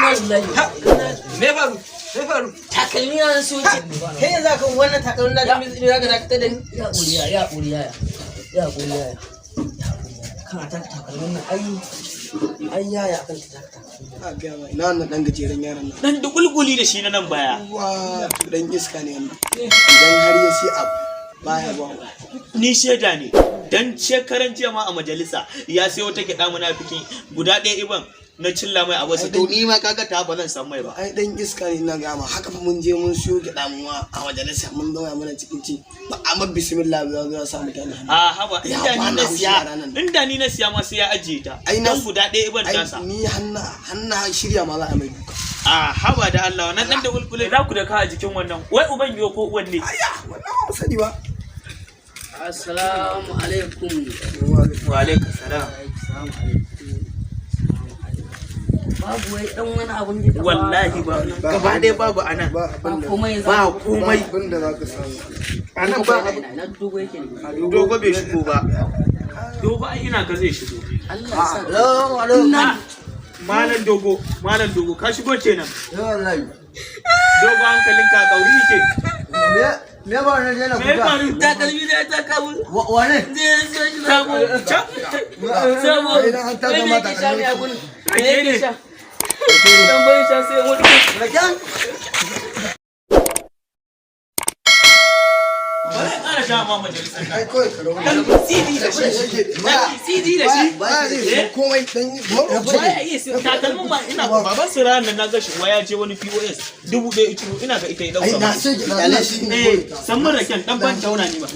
Inna lillahi. Me faru? Me faru? Takalmi na so ce. Kai yanzu akan wannan takalmin na ga za ka dakatar da ni? Ya ƙuri ya, ya ƙuri ya. Ya ƙuri ya. Kana taka takalmin nan, ai ai yaya akan ta taka takalmin. A gaya ma, ina wannan dan gajeren yaron nan? Dan dukulkuli da shi na nan baya. Wa dan iska ne wannan. Idan har ya sai abu, baya ba wa. Ni shaida ne. Dan shekaran jiya ma a majalisa ya sayo ta gyaɗa, munafiki guda ɗaya iban na cilla mai abu. To ni ma kaga ta ba zan san mai ba. Ai dan iska ne, ina gama haka fa. Mun je mun siyo gyaɗa mu ma a majalisa, mun zauna mana cikin ci ba, amma bismillah za zo sa mutane hannu. A haba, Ya inda ni bana na haushi siya a ranar nan. Inda ni na siya ma sai ya ajiye ta. Ai Dan guda ɗaya iban ai tasa. Ni hanna hanna shirya ma za a mai duka. A haba da Allah, wannan dan da kulkule za ku da ka a jikin wannan, wai uban yiwo ko uwan ne? Aya, wannan ba mu sani ba. Assalamu alaikum. Wa alaikum salam. Assalamu alaikum. Babu wai dan wani abun da Wallahi ba, gaba ɗaya babu anan. Ba ba abin da komai. Ba komai. Abin da za ka samu. Anan ba. Na dogo yake ne. Dogo bai shigo ba. Dogo ai ina ga zai shigo. Allah ya sa. Assalamu alaikum. Malam Dogo, Malam Dogo, ka shigo kenan. Wallahi. Dogo, hankalin ka kauri yake. Me ba ne na? Me ya faru? Takalmi da ya taka mun. Wane? Zai so shi. Sabo can. Sabo. Idan an taka Wai me ma yake sha ne a takalmi. gurin? Me Rake yake ne. sha? Dan bai sha sai mutu. Raken? Bari in ƙara sha ma majalisar nan. Ai kawai ka rabu. Dan CD da shi. CD da shi. Ba zai so komai dan Baya iya siyo takalmin ma. Ina baban su ranar nan na ga shi waya je wani POS 1000 itiro, ina ga ita ya Ai dauka na ma. sai gyaɗa na shi. Eh, san mun raken dan ban tauna ni ba.